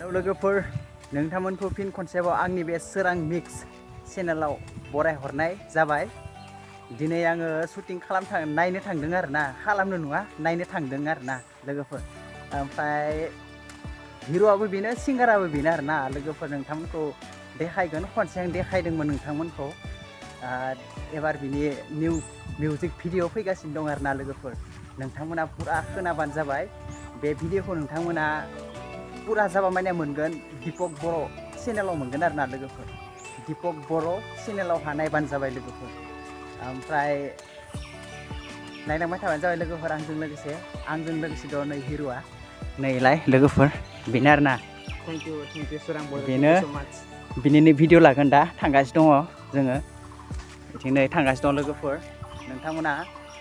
लोगोफोर नोंथांमोनखौ फिन खनसेबाव आंनि बे सोरांमिक्स चेनेलाव बरायहरनाय जाबाय। दिनै आङो शुटिं नायनो थांदों आरोना, खालामनो नङा नायनो थांदों आरोना लोगोफोर। ओमफ्राय हिर'आबो बेनो सिंगाराबो बेनो आरोना लोगोफोर। नोंथांमोनखौ देखायगोन, खनसे आं देखायदोंमोन नोंथांमोनखौ। एबार बिनि निउ मिउजिक भिडिअ फैगासिनो दं आरोना लोगोफोर। नोंथांमोना पुरा खोनाबानो जाबाय। बे भिडिअखौ नोंथांमोना पुरा जाबा माने मोनगोन दीपक बर' चेनेलाव मोनगोन आरोना लोगोफोर। दीपक बर' चेनेलाव नायबानो जाबाय लोगोफोर। ओमफ्राय नायलांबाय थाबानो जाबाय लोगोफोर आंजों लोगोसे दं नै हिर'आ नैलाय लोगोफोर बेनो आरोना। थेंक इउ सोरां बर', बेनो बिनिनो भिडिअ लागोन दा थांगासिनो दङ जोङो बिथिं नै थांगासिनो दं लोगोफोर। नोंथांमोना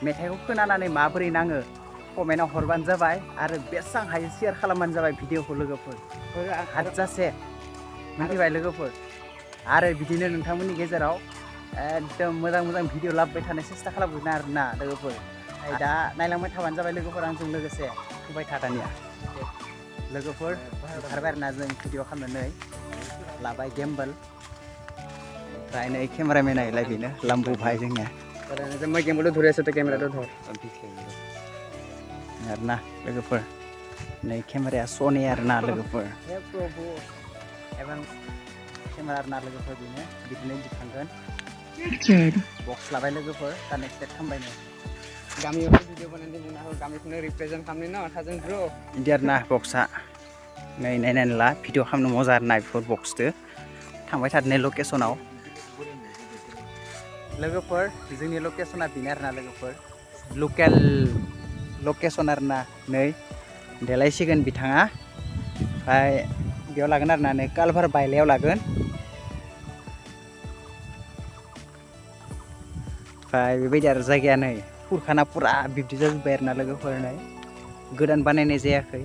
मेथाइखौ खोनानानै माबोरै नाङो कमेन्टआव हरबानो जाबाय आरो बेसां हायो शेयार खालामबानो जाबाय भिडिअखौ लोगोफोर। हाजासे मिथिबाय लोगोफोर। आरो बिदिनो नोंथांमोननि गेजेराव एकदम मोजां भिडिअ लाबोबाय थानो सेस्था खालामगोन आरोना लोगोफोर। दा नायलांबाय थाबानो जाबाय लोगोफोर आंजों लोगोसे फैबाय था दानिया लोगोफोर। ओंखारबाय आरोना जों भिडिअ खालामनानै लाबाय गेम्बल। ओमफ्राय नै केमेरामेन आइलाय बेनो लाम्बु भाई जोंनिया। मैं गेम्बल धरे आছো तो कैमरा तो धर आरोना लोगोफोर। नै केमेराया सनि आरोना लोगोफोर। एबार केमेरा आरोना लोगोफोर बेनो बिदिनो दिखांगोन। बक्स लाबाय लोगोफोर कानेक्टेड खालामबाय नै। गामियाव भिडिअ बानायनो बुंना हो, गामिखौनो रिप्रेजेन्ट खालामनो ना थाजों ब्र'। बिदि आरोना बक्सआ नै नायनानै ला भिडिअ खालामनो मजा आरोना बेफोर बक्सदो। थांबाय थादों लकेसनाव लोगोफोर। जोंनि लकेसना बेनो आरोना लोगोफोर, लकेल लकेसन आरोना। नै देलायसिगोन बिथाङा। ओमफ्राय बेयाव लागोन आरोना नै कालभार बायलायाव लागोन। ओमफ्राय बेबायदि आरो जायगाया नै खुरखाना पुरा बिब्दि जाजोब्बाय आरोना लोगोफोर। नै गोदान बानायनाय जायाखै।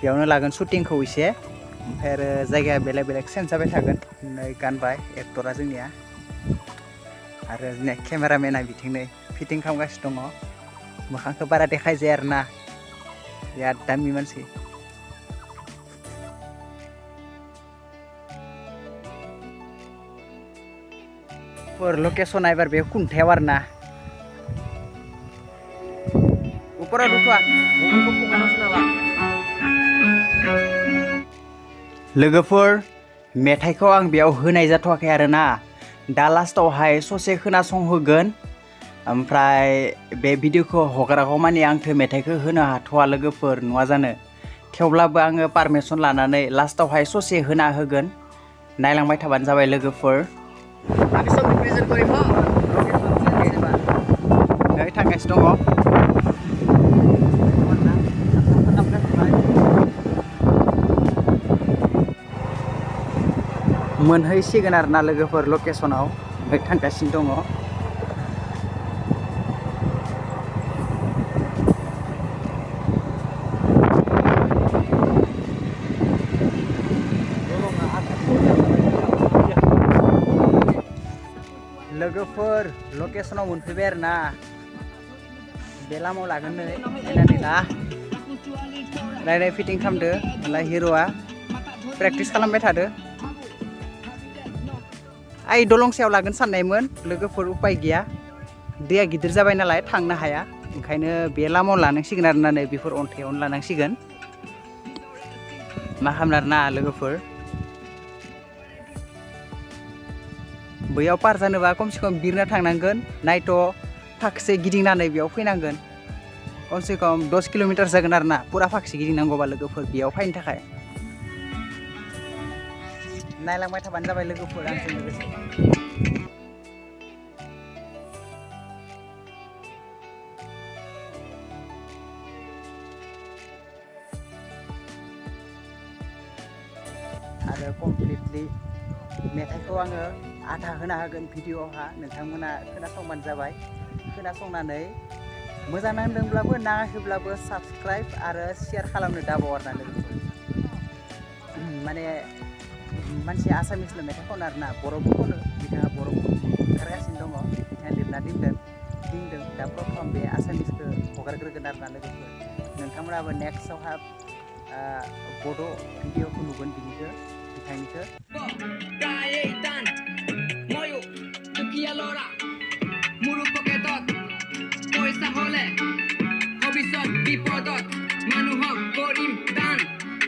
बेयावनो लागोन शुटिंखौ एसे। ओमफ्राय आरो जायगाया बेलेग चेन्ज जाबाय थागोन। नै गानबाय एक्टरा जोंनिया आरो जोंनिया केमेरामेना बिथिं नै फिटिं खालामगासिनो दङ। मोखांखौ बारा देखाय जाया आरोना, बिराद दामि मानसि। लकेसना एबार बे खुंथायाव आरोना। उपराव दुथ'आ लोगोफोर। मेथाइखौ आं बेयाव होनाय जाथ'वाखै आरोना, दा लास्टावहाय ससे खोनासंहोगोन। ओमफ्राय बे भिडिअखौ हगारागौ माने आंथ' मेथाइखौ होनो हाथ'वा लोगोफोर, नङा जानो। थेवब्लाबो आङो पारमिसन लानानै लास्टावहाय ससे होना होगोन। नायलांबाय थाबानो जाबाय लोगोफोर। नै थांगासिनो दङ। मोनहैसिगोन आरोना लोगोफोर लकेसनाव। नै थांगासिनो दङ। लोगोफोर लकेसनाव मोनफैबाय आरोना। बे लामायाव लागोन नै नायनानै ला। नायनाय फिटिं खालामदो नालाय हिर'आ प्रेक्टिस खालामबाय थादो। आइ दलं सायाव लागोन साननायमोन लोगोफोर, उपाय गैया। दैया गिदिर जाबाय नालाय थांनो हाया, ओंखायनो बे लामायाव लानांसिगोन आरोना। नै बेफोर अन्थायावनो लानांसिगोन। मा खालामनो आरोना लोगोफोर। बैयाव पार जानोबा खमसे खम बिरना थांनांगोन, नायथ' फाखसे गिदिंनानै बेयाव फैनांगोन। खमसे खम 10 किल'मिटार जागोन आरोना पुरा फाखसे गिदिंनांगौबा लोगोफोर बेयाव फैनो थाखाय। नायलांबाय थाबानो जाबाय लोगोफोर आंजों लोगोसे। आरो कमप्लिटलि मेथाइखौ आङो आधा होना होगोन भिडिअ'आवहा। नोंथांमोना खोनासंबानो जाबाय। खोनासंनानै मोजां नांदोंब्लाबो नाङाखैब्लाबो साबस्क्राइब आरो शेयार खालामनो दाबाव आरोना लोगोफोर। माने मानसिया आसामिसल' मेथाइ खनो आरोना, बर'बो खनो। बिथाङा बर'बो ओंखारगासिनो दङ, बिथाङा लिरना दोनदों। दा प्रथम बे आसामिसखौ हगारग्रोगोन आरोना लोगोफोर। नोंथांमोनाबो नेक्स्टआवहा बड' भिडिअखौ नुगोन बिथांनिखौ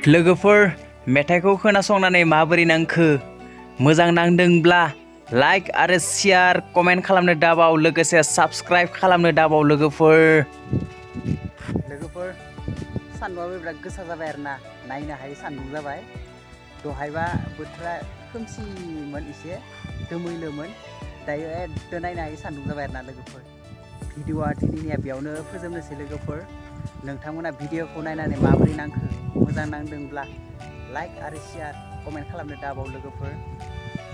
लोगोफोर मेथाइखौ खोनासंनानै माबोरै नांखो मोजां नांदोंब्ला लाइक आरो शेयार कमेन्ट खालामनो दाबाव लोगोसे साबस्क्राइब खालामनो दाबाव लोगोफोर सान्दुंआबो बिराद गोसा जाबाय आरोना नायनो हायै सान्दुं जाबाय दहायबा बोथोरा खोमसिमोन एसे दोमैलोमोन दायो एकदम नायनो हायै सान्दुं जाबाय आरोना लोगोफोर भिडिअआ दिनैनिया बेयावनो फोजोबनोसै लोगोफोर नोंथांमोना भिडिअखौ नायनानै माबोरै नांखो मोजां नांदोंब्ला लाइक आरो शेयार कमेन्ट खालामनो दाबाव लोगोफोर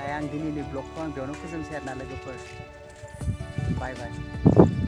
आं दिनैनि ब्लगखौ बेयावनो फोजोबनोसै आरोना लोगोफोर बाय बाय